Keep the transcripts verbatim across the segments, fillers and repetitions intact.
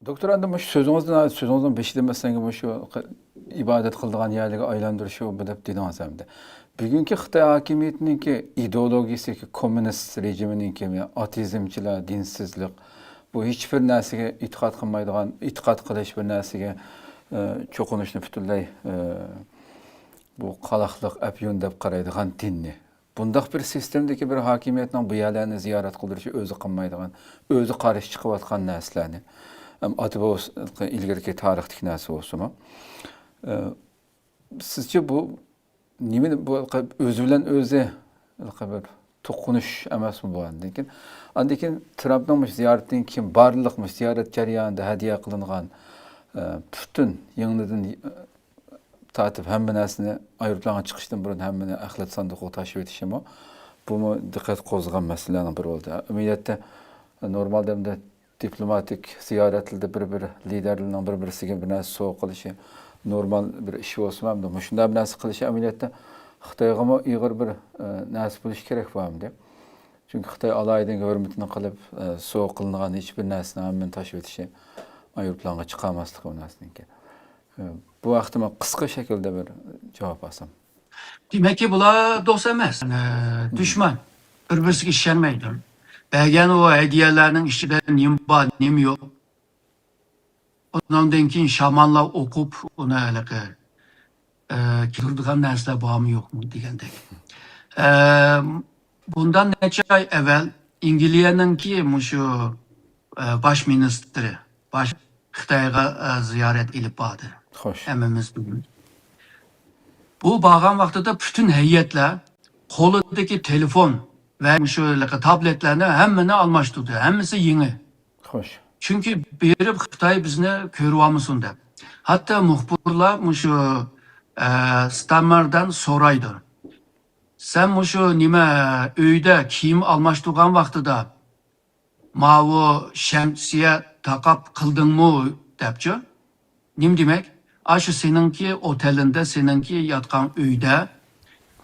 دوكتور، ئەمدى مۇشۇ سۆزىڭىزدىن، سۆزىڭىزنىڭ بېشىدا مەسىلەن مۇشۇ ئىبادەت قىلىدىغان يەرلىرىگە ئايلاندۇرۇشۇ بۇ دەپ دېدىڭىز ئەمدى. بۈگۈنكى خىتاي ھاكىمىيىتىنىڭكى ئىدېئولوگىيىسى، كوممۇنىست رېجىمىنىڭكى ئاتېئىزمچىلار، دىنسىزلىق، بۇ ھېچبىر نەرسىگە ئېتىقاد قىلمايدىغان، ئېتىقاد قىلىش بىر نەرسىگە، ئە، چوقۇنۇشنى پۈتۈنلەي، ئە، بۇ قالاقلىق، ئەپيۈن دەپ قارايدىغان دىننى. بۇنداق بىر سىستېمىدىكى بىر ھاكىمىيەتنىڭ بۇ يەرلەرنى زىيارەت قىلدۇرۇشى ئۆزى قىلمايدىغان، ئۆزى قارشى چىقىۋاتقان نەرسىلەرنى، ئەم، ئاتا بوۋىسى ئىلگىرىكى تارىختىكى نەرسە بولسىمۇ، ئە، سىزچە بۇ نېمە، بۇ ئۆزى بىلەن ئۆزى بىر توقۇنۇش ئەمەسمۇ بۇ؟ ئاندىن كېيىن، ئاندىن كېيىن ترامپنىڭ مۇشۇ زىيارىتىدىن كېيىن بارلىق مۇشۇ زىيارەت جەريانىدا ھەدىيە قىلىنغان، ئە، پۈتۈن يېڭىدىن، ئە، تارتىپ ھەممە نەرسىنى ئايروپىلانغا چىقىشتىن بۇرۇن ھەممىنى ئەخلەت ساندۇقىغا تاشلىۋېتىشىمۇ، بۇمۇ دىققەت قوزغىغان مەسىلىلەرنىڭ بىرى بولدى. ئەمەلىيەتتە نورمالدا ئەمدى دىپلوماتىك زىيارەتلىرىدە بىر-بىر لىدېرلەرنىڭ بىر-بىرسىگە بىر نەرسە سوۋغا قىلىشى نورمال بىر ئىش بولسىمۇ، ئەمدى مۇشۇنداق بىر نەرسە قىلىشى ئەمەلىيەتتە خىتايغىمۇ ئېغىر بىر، ئە، نەرسە بولۇشى كېرەك بۇ ئەمدى. چۈنكى خىتاي ئالاھىدىنىڭ ھۆرمىتىنى قىلىپ، ئە، سوۋغا قىلىنغان ھېچبىر نەرسىنى ھەممىنى تاشلىۋېتىشى، ئايروپىلانغا چىقارماسلىقى ئۇ نەرسىنىڭكى. ئە، بۇ ھەقتە مەن قىسقا شەكىلدە بىر جاۋاب ئالسام. دېمەككى، بۇلار دوست ئەمەس، ئە، دۈشمەن. بىر-بىرسىگە ئىشەنمەيدۇ. بەرگەن ئۇ ھەدىيەلەرنىڭ ئىچىدە نېمە بار، نېمە يوق. ئۇنىڭدىن كېيىن شامانلار ئوقۇپ، ئۇنى ھېلىقى، ئە، كىرىدىغان نەرسىلەر بارمۇ يوقمۇ دېگەندەك. ئە، بۇندىن نەچچە ئاي ئەۋەل ئەنگلىيەنىڭكى مۇشۇ، ئە، باش مىنىستىرى، باش خىتايغا، ئە، زىيارەت ئېلىپ باردى. خوش. ھەممىمىز بىلىمىز. بۇ بارغان ۋاقتىدا پۈتۈن ھەيئەتلەر قولىدىكى تېلېفون ۋە مۇشۇ ھېلىقى تابلېتلەرنى ھەممىنى ئالماشتۇردى. ھەممىسى يېڭى. خوش. چۈنكى بېرىپ خىتاي بىزنى كۆرۈۋالمىسۇن دەپ. ھەتتا مۇخبىرلار مۇشۇ، ئە، ستاممېردىن سورايدۇ. سەن مۇشۇ نېمە، ئۆيدە كىيىم ئالماشتۇرغان ۋاقتىدا ماۋۇ شەمسىيە تاقاپ قىلدىڭمۇ دەپچۇ؟ نېمە دېمەك؟ ئاشۇ سېنىڭكى ئوتېلىڭدا، سېنىڭكى ياتقان ئۆيدە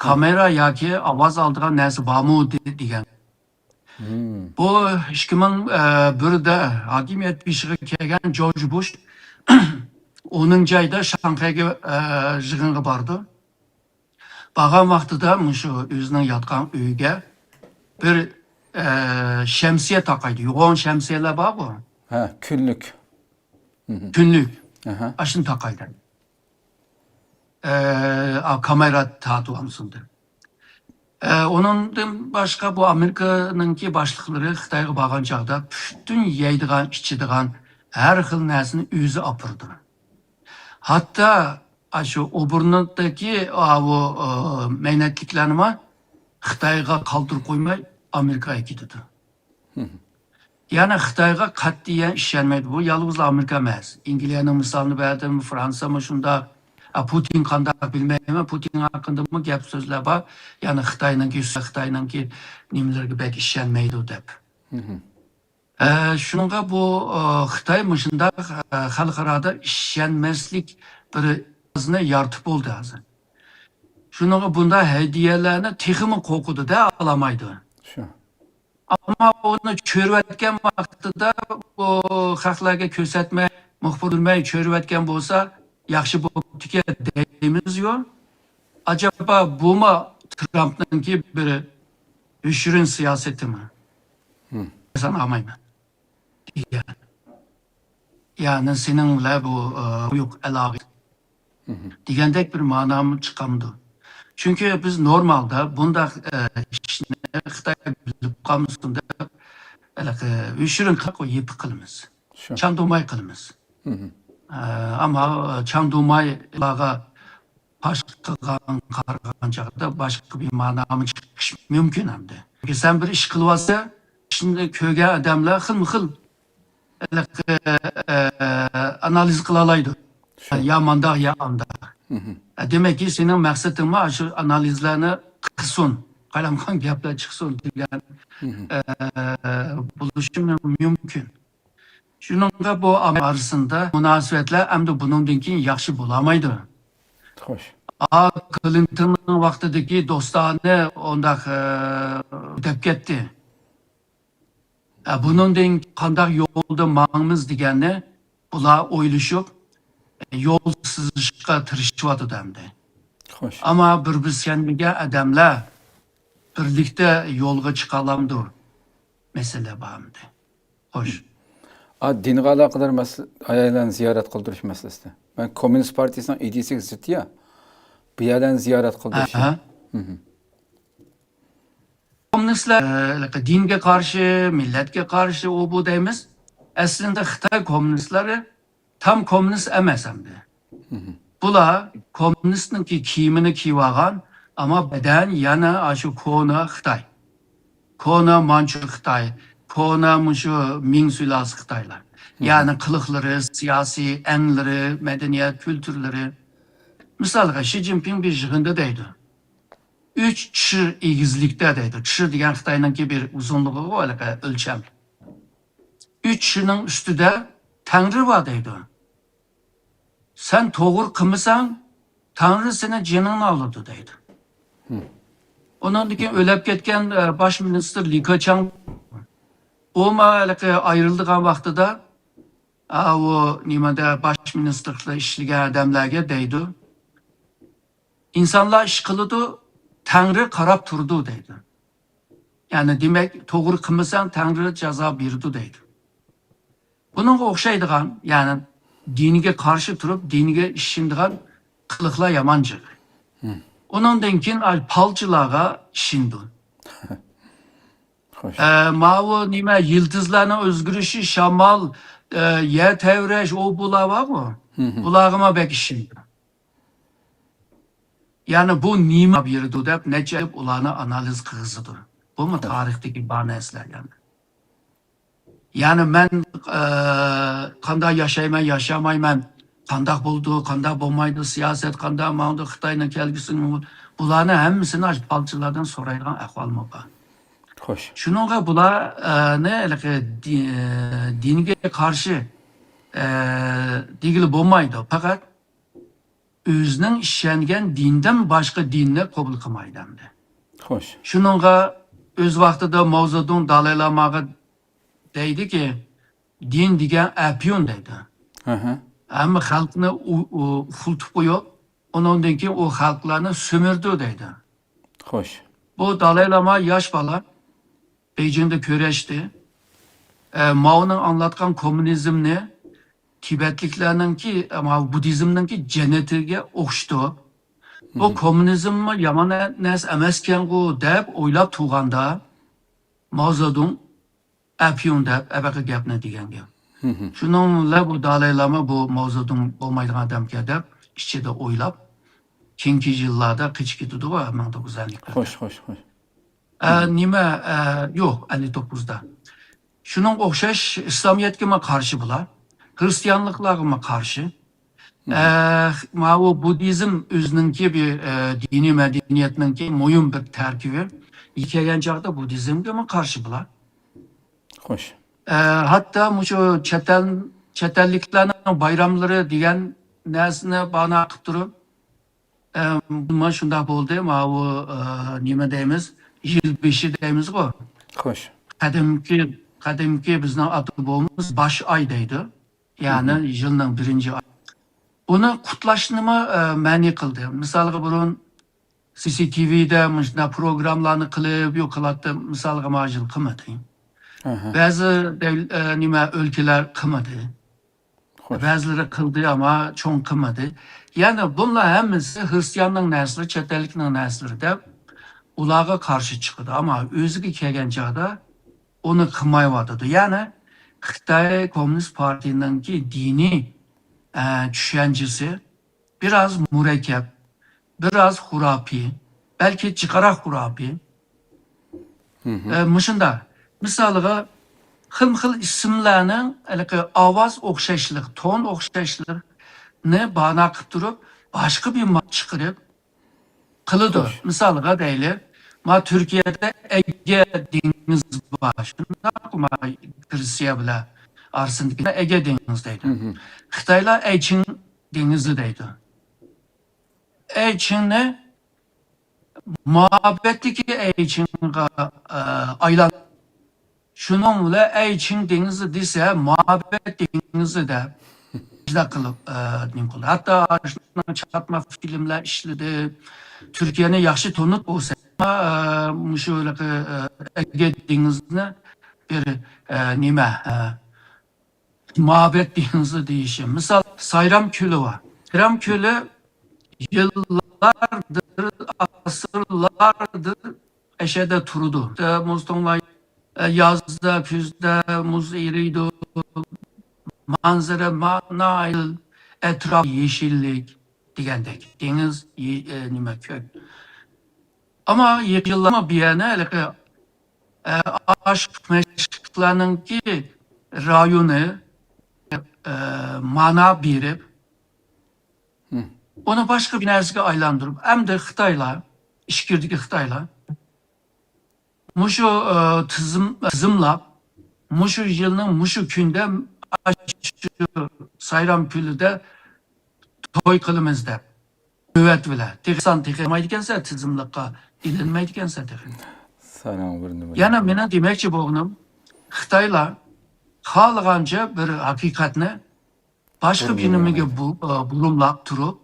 كامېرا ياكى ئاۋاز ئالىدىغان نەرسە بارمۇ دېگەن. بۇ ئىككى مىڭ بىردە ھاكىمىيەت بېشىغا كەلگەن جورج بۇش ئونىنچى ئايدا شاڭخەيگە، ئە، يىغىنغا بارىدۇ. بارغان ۋاقتىدا مۇشۇ ئۆزىنىڭ ياتقان ئۆيىگە بىر، ئە، شەمسىيە تاقايدۇ. يوغان شەمسىيەلەر بارغۇ. ھە، كۈنلۈك. كۈنلۈك. ئاشۇنى تاقايدۇ. ئە، ئا، كامېرا تارتىۋالمىسۇن دەپ. ئە، ئۇنىڭدىن باشقا بۇ ئامېرىكىنىڭكى باشلىقلىرى خىتايغا بارغان چاغدا پۈتۈن يەيدىغان، ئىچىدىغان ھەر خىل نەرسىنى ئۆزى ئاپىرىدۇ. ھەتتا ئاشۇ ئوبورنىدىكى ئاۋۇ، ئە، مەينەتلىكلەرنىمۇ خىتايغا قالدۇرۇپ قويماي ئامېرىكاغا كېتىدۇ. يەنى خىتايغا قەتئىيەن ئىشەنمەيدۇ. بۇ يالغۇزلا ئامېرىكا ئەمەس. ئەنگلىيەنىڭ مىسالىنى بەردىم، فرانسىيەمۇ شۇنداق. ئە، پۇتىن قانداق بىلمەيمەن، پۇتىن ھەققىدىمۇ گەپ سۆزلەر بار. يەنى خىتاينىڭكى، خىتاينىڭكى نېمىلىرىگە بەك ئىشەنمەيدۇ دەپ. ئە، شۇنىڭغا بۇ، ئە، خىتاي مۇشۇنداق، ئە، خەلقئارادا ئىشەنمەسلىك بىر ئىزنى يارىتىپ بولدى ھازىر. شۇنىڭغا بۇنداق ھەدىيەلەرنى تېخىمۇ قورقىدۇ-دە، ئالالمايدۇ. شۇ. ئەمما ئۇنى چۆرۈۋەتكەن ۋاقتىدا بۇ خەقلەرگە كۆرسەتمەي، مۇخبىر بىلمەي چۆرۈۋەتكەن بولسا ياخشى بوپتىكەن دەيمىزيۇ. ئاجابا بۇمۇ ترامپنىڭكى بىر يوشۇرۇن سىياسىتىمۇ؟ سانىمايمەن دېگەن. يەنى سېنىڭ بىلەن بۇ، ئە، قويۇق ئالاقە دېگەندەك بىر مەنامۇ چىقامدۇ؟ چۈنكى بىز نورمالدا بۇنداق، ئە، ئىشنى خىتاي بىلىپ قالمىسۇن دەپ، ھېلىقى يوشۇرۇن قىلىپ يېپىق قىلىمىز. شۇ. چاندۇرماي قىلىمىز. ئە، ئەمما، ئە، چاندۇرماي ئۇلارغا پاش قىلغان، قارىغان چاغدا باشقا بىر مەنامۇ چىقىشى مۇمكىن ئەمدى. چۈنكى سەن بىر ئىش قىلىۋالسا، ئىشنى كۆرگەن ئادەملەر خىلمۇ خىل ھېلىقى، ئە، ئانالىز قىلالايدۇ. شۇ. يا مانداق، يا ئانداق. ئە، دېمەككى، سېنىڭ مەقسىتىڭمۇ ئاشۇ ئانالىزلارنى قىلسۇن، قالايمىقان گەپلەر چىقسۇن دېگەن، ئە، بولۇشى مۇمكىن. شۇنىڭغا بۇ ئارىسىندا مۇناسىۋەتلەر ئەمدى بۇنىڭدىن كېيىن ياخشى بولالمايدۇ. خوش. ئا، كلىنتوننىڭ ۋاقتىدىكى دوستانە ئۇنداق، ئە، دەپ كەتتى. ئە، بۇنىڭدىن قانداق يولدا ماڭىمىز دېگەننى بۇلار ئويلىشىپ، يول سىزىشقا تىرىشىۋاتىدۇ ئەمدى. خوش. ئەمما بىر بىز سەن دېگەن ئادەملەر بىرلىكتە يولغا چىقالامدۇ؟ مەسىلە بار ئەمدى. خوش. ئا، دىنغا ئالاقىدار مەسىلە، ئاياللارنى زىيارەت قىلدۇرۇش مەسىلىسىدە. مەن كوممۇنىست پارتىيىسىنىڭ ئىدىيىسىگە زىت يا. بۇ يەرلەرنى زىيارەت قىلدۇرۇش. ئەھە. مھم. كوممۇنىستلار، ئە، دىنگە قارشى، مىللەتكە قارشى، ئۇ بۇ دەيمىز. ئەسلىدە خىتاي كوممۇنىستلىرى تام كوممۇنىست ئەمەس ئەمدى. بۇلار كوممۇنىستنىڭكى كىيىمىنى كىيىۋالغان، ئەمما بەدەن يەنە ئاشۇ كونا خىتاي. كونا مانچۇ خىتاي، كونا مۇشۇ مىڭ سۇلالىسى خىتايلار. يەنى قىلىقلىرى، سىياسىي ئەڭلىرى، مەدەنىيەت، كۈلتۈرلىرى. مىسالغا، شى جىنپىڭ بىر يىغىندا دەيدۇ. ئۈچ چىر ئېگىزلىكتە دەيدۇ. چىر دېگەن خىتاينىڭكى بىر ئۇزۇنلۇقىغۇ ھېلىقى ئۆلچەم. ئۈچ چىرنىڭ ئۈستىدە تەڭرى بار دەيدۇ. سەن توغرا قىلمىساڭ، تەڭرى سېنى جېنىڭنى ئالىدۇ دەيدۇ. ئۇنىڭدىن كېيىن ئۆلۈپ كەتكەن، ئە، باش مىنىستىر لى كېچياڭ، ئۇمۇ ھېلىقى ئايرىلىدىغان ۋاقتىدا، ئا، ئۇ نېمىدە باش مىنىستىرلىقتا ئىشلىگەن ئادەملەرگە دەيدۇ. ئىنسانلار ئىش قىلىدۇ، تەڭرى قاراپ تۇرىدۇ دەيدۇ. يەنى دېمەك، توغرا قىلمىساڭ، تەڭرى جازا بېرىدۇ دەيدۇ. بۇنىڭغا ئوخشايدىغان، يەنى دىنىگە قارشى تۇرۇپ، دىنىگە ئىشىنىدىغان قىلىقلار يامان جىق. ئۇنىڭدىن كېيىن ئاي پالچىلارغا ئىشىنىدۇ. خوش. ئە، ماۋۇ نېمە، يىلتىزلارنىڭ ئۆزگىرىشى، شامال، ئە، يەر تەۋرەش، ئۇ بۇلار بارغۇ. بۇلارغىمۇ بەك ئىشىنىدۇ. يەنى بۇ نېمە بېرىدۇ دەپ نەچچە ئۇلارنى ئانالىز قىلغۇزىدۇ. بۇمۇ تارىختىكى بار نەرسىلەر يەنى. يەنى مەن، ئە، قانداق ياشايمەن، ياشامايمەن، قانداق بولىدۇ، قانداق بولمايدۇ، سىياسەت قانداق ماڭىدۇ، خىتاينىڭ كەلگۈسى نېمە بولىدۇ، بۇلارنى ھەممىسىنى ئاشۇ پالچىلاردىن سورايدىغان ئەھۋالمۇ بار. خوش. شۇنىڭغا بۇلار، ئە، نى ھېلىقى دى-، دىنگە قارشى، ئە، دېگىلى بولمايدۇ. پەقەت ئۆزىنىڭ ئىشەنگەن دىنىدىن باشقا دىننى قوبۇل قىلمايدۇ ئەمدى. خوش. شۇنىڭغا ئۆز ۋاقتىدا ماۋزېدۇڭ دالاي لاماغا دەيدىكى، دىن دېگەن ئەپيۈن دەيدۇ. ھەممە خەلقنى ئۇ-، ئۇ-، ئۇخلىتىپ قويۇپ، ئۇنىڭدىن كېيىن ئۇ خەلقلەرنى سۈمۈردى دەيدۇ. خوش. بۇ دالاي لاما ياش بالا، بېيجىڭدا كۆرۈشتى. ئە، ماۋنىڭ ئاڭلاتقان كوممۇنىزمنى تىبەتلىكلەرنىڭكى، ئە، ماۋۇ بۇددىزمنىڭكى جەننىتىگە ئوخشىتىپ، بۇ كوممۇنىزممۇ يامان نەرسە ئەمەسكەنغۇ دەپ ئويلاپ تۇرغاندا، ماۋزېدۇڭ ئەپيۈن دەپ ئەبەقە گەپنى دېگەن گەپ. شۇنىڭ بىلەن بۇ دالاي لاما بۇ ماۋزېدۇڭ بولمايدىغان ئادەمكەن دەپ ئىچىدە ئويلاپ، كېيىنكى يىللاردا قېچىپ كېتىدىغۇ مىڭ توققۇز يۈز ئەللىكلەردە. خوش، خوش، خوش. ئە، نېمە، ئە، يوق، ئەللىك توققۇزدا. شۇنىڭغا ئوخشاش ئىسلامىيەتكىمۇ قارشى بۇلار، خرىستىيانلىقلارغىمۇ قارشى. ئە، ماۋۇ بۇددىزم ئۆزىنىڭكى بىر، ئە، دىنىي مەدەنىيەتنىڭكى مۇھىم بىر تەركىبى. كەلگەن چاغدا بۇددىزمگىمۇ قارشى بۇلار. خوش. ئە، ھەتتا مۇشۇ چەت ئەل، چەت ئەللىكلەرنىڭ بايراملىرى دېگەن نەرسىنى بانا قىلىپ تۇرۇپ، ئە، مانا شۇنداق بولدى. ماۋۇ، ئە، نېمە دەيمىز؟ يىل بېشى دەيمىزغۇ. خوش. قەدىمكى، قەدىمكى بىزنىڭ ئاتا بوۋىمىز باش ئاي دەيدۇ. يەنى يىلنىڭ بىرىنچى ئاي. ئۇنى قۇتلاشنىمۇ، ئە، مەنئى قىلدى. مىسالغا بۇرۇن سى سى تى ۋىدە مۇشۇنداق پروگراممىلارنى قىلىپ يوق قىلاتتى. مىسالغا ما يىل قىلمىدى. بەزى دەۋل-، ئە، نېمە، ئۆلكىلەر قىلمىدى. خوش. بەزىلىرى قىلدى، ئەمما چوڭ قىلمىدى. يەنى بۇلار ھەممىسى خرىستىياننىڭ نەرسىلىرى، چەت ئەللىكنىڭ نەرسىلىرى دەپ ئۇلارغا قارشى چىقىدۇ. ئەمما ئۆزىگە كەلگەن چاغدا ئۇنى قىلمايۋاتىدۇ. يەنى خىتاي كوممۇنىست پارتىيىنىڭكى دىنىي، ئە، چۈشەنچىسى بىراز مۇرەككەپ، بىراز خۇراپىي، بەلكى جىقراق خۇراپىي. ئە، مۇشۇنداق. مىسالىغا، خىلمۇ خىل ئىسىملارنىڭ ھېلىقى ئاۋاز ئوخشاشلىق، تون ئوخشاشلىقنى بانا قىلىپ تۇرۇپ، باشقا بىر مات چىقىرىپ قىلىدۇ. خوش. مىسالىغا دەيلى، ما تۈركىيەدە ئەگە دېڭىزى بار، شۇنداقمۇ؟ ما گرېتسىيە بىلەن ئارىسىندىكى ئەگە دېڭىزى دەيدۇ. خىتايلار ئەيچىڭ دېڭىزى دەيدۇ. ئەيچىڭنى مۇھەببەتتىكى ئەيچىڭغا، ئە، ئايلان-، شۇنىڭ بىلەن ئەيچىڭ دېڭىزى دېسە، مۇھەببەت دېڭىزى دەپ، مۇجىزە قىلىپ، ئە، نېمە قىلدى. ھەتتا شۇنداق چاتما فىلىملەر ئىشلىدى. تۈركىيەنى ياخشى تونۇپ بولسا، ئە، مۇشۇ ھېلىقى، ئە، ئەگەي دېڭىزىنى بىر، ئە، نېمە، ئە، مۇھەببەت دېڭىزى دېيىشى. مىسال، سايرام كۆلى بار. سايرام كۆلى يىللاردىر، ئاسىرلاردىر ئەشەدە تۇرىدۇ. مۇز توڭلاي، يازدا، كۈزدە مۇز ئېرىيدۇ. مانزىرە مانا، ئەتراپ يېشىللىك دېگەندەك. دېڭىز، يې-، ئە، نېمە، كۆك. ئەمما يېقىنلارما بۇ يەرنى ھېلىقى، ئە، ئاشىق مەشۇقلارنىڭكى رايونى، ئە، مانا بېرىپ، مم. ئۇنى باشقا بىر نەرسىگە ئايلاندۇرۇپ، ئەمدى خىتايلار، ئىچكىرىدىكى خىتايلار مۇشۇ، ئە، تىزىم، تىزىملاپ، مۇشۇ يىلنىڭ مۇشۇ كۈندە شۇ سايرام كۆلىدە توي قىلىمىز دەپ، نۆۋەت بىلەن. تېخى سان تېخى ئالمايدىكەنسەن، تىزىملىققا ئېلىنمايدىكەنسەن تېخى. ساراڭ بىر نېمە. يەنە مېنىڭ دېمەكچى بولغىنىم، خىتايلار خالىغانچە بىر ھەقىقەتنى باشقا بىر نېمىگە بۇ-، بۇرۇملاپ تۇرۇپ،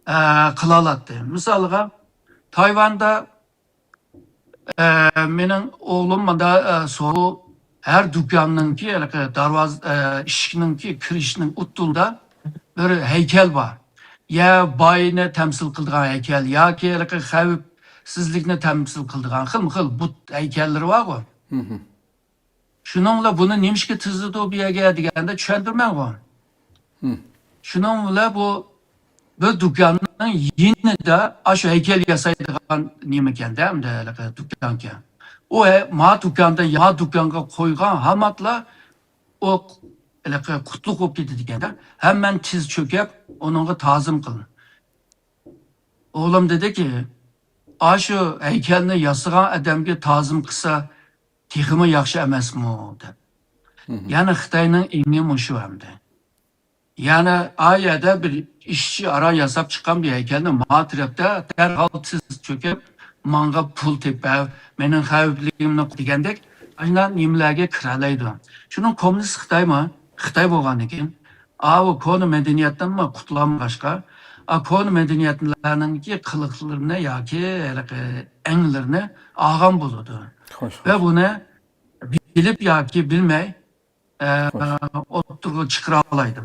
ئە، قىلالاتتى. مىسالغا، تايۋاندا، ئە، مېنىڭ ئوغلۇم ماندا، ئە، سورۇ ھەر دۇكاننىڭكى، ھېلىقى دەرۋازا، ئە، ئىشىكنىڭكى كىرىشنىڭ ئۇدۇلدا بىر ھەيكەل بار. يا باينى تەمسىل قىلىدىغان ھەيكەل ياكى ھېلىقى خەۋپسىزلىكنى تەمسىل قىلىدىغان خىلمۇ خىل بۇت ھەيكەللىرى بارغۇ. مم. شۇنىڭ بىلەن بۇنى نېمىشقا تىزىدۇ بۇ يەرگە دېگەندە چۈشەندۈرمەڭغۇ. مم. شۇنىڭ بىلەن بۇ بىر دۇكاننىڭ يېنىدا ئاشۇ ھەيكەل ياسايدىغان نېمىكەندە، ئەمدى ھېلىقى دۇكانكەن. ئۇ ھە-، ما دۇكاندا، ما دۇكانغا قويغان ھاماتلا ئۇ ھېلىقى قۇتلۇق بولۇپ كېتىدىكەندە، ھەممەن تىز چۆكۈپ، ئۇنىڭغا تازىم قىلىڭ. ئوغلۇم دېدىكى، ئاشۇ ھەيكەلنى ياسىغان ئادەمگە تازىم قىلسا، تېخىمۇ ياخشى ئەمەسمۇ؟ دەپ. مم. يەنى خىتاينىڭ ئېڭى مۇشۇ ئەمدى. يەنى ئا يەردە بىر ئىشچى ئاران ياساپ چىققان بىر ھەيكەلنى ما تەرەپتە دەرھال تىز چۆكۈپ، ماڭا پۇل تېپىپ، مېنىڭ خەۋپلىكىمنى دېگەندەك، ئاشۇنداق نېمىلەرگە كىرەلەيدۇ. شۇنىڭ كوممۇنىست خىتايمۇ؟ خىتاي بولغاندىكىن، ئاۋۇ كونا مەدەنىيەتتىنمۇ قۇتۇلالمىغاچقا، ئا كونا مەدەنىيەتلەرنىڭكى قىلىقلىرىنى ياكى ھېلىقى ئەڭلىرىنى ئالغان بولىدۇ. خوش، ۋە خوش. بۇنى بىلىپ ياكى بىلمەي، ئە، خوش. ئوتتۇرىغا چىقىرالايدۇ.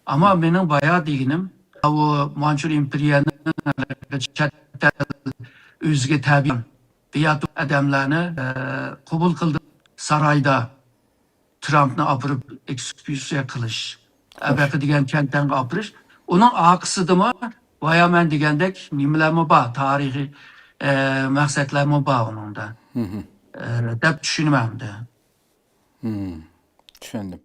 ئەمما مېنىڭ بايا دېگىنىم، ئاۋۇ مانچۇر ئىمپېرىيەنىڭ چەت ئەل ئۆزىگە تەبىئىي بىياتۇ ئادەملەرنى، ئە، قوبۇل قىلدى. سارايدا ترامپنى ئاپىرىپ ئېكسكۇرسىيە قىلىش، ئەبەقە دېگەن كەنتەنگە ئاپىرىش. ئۇنىڭ ئارقىسىدىمۇ بايا مەن دېگەندەك نېمىلەرمۇ بار، تارىخىي، ئە، مەقسەتلەرمۇ بار ئۇنىڭدا، مم. ئە، دەپ چۈشىنىمەن ئەمدى. مم. چۈشەندىم.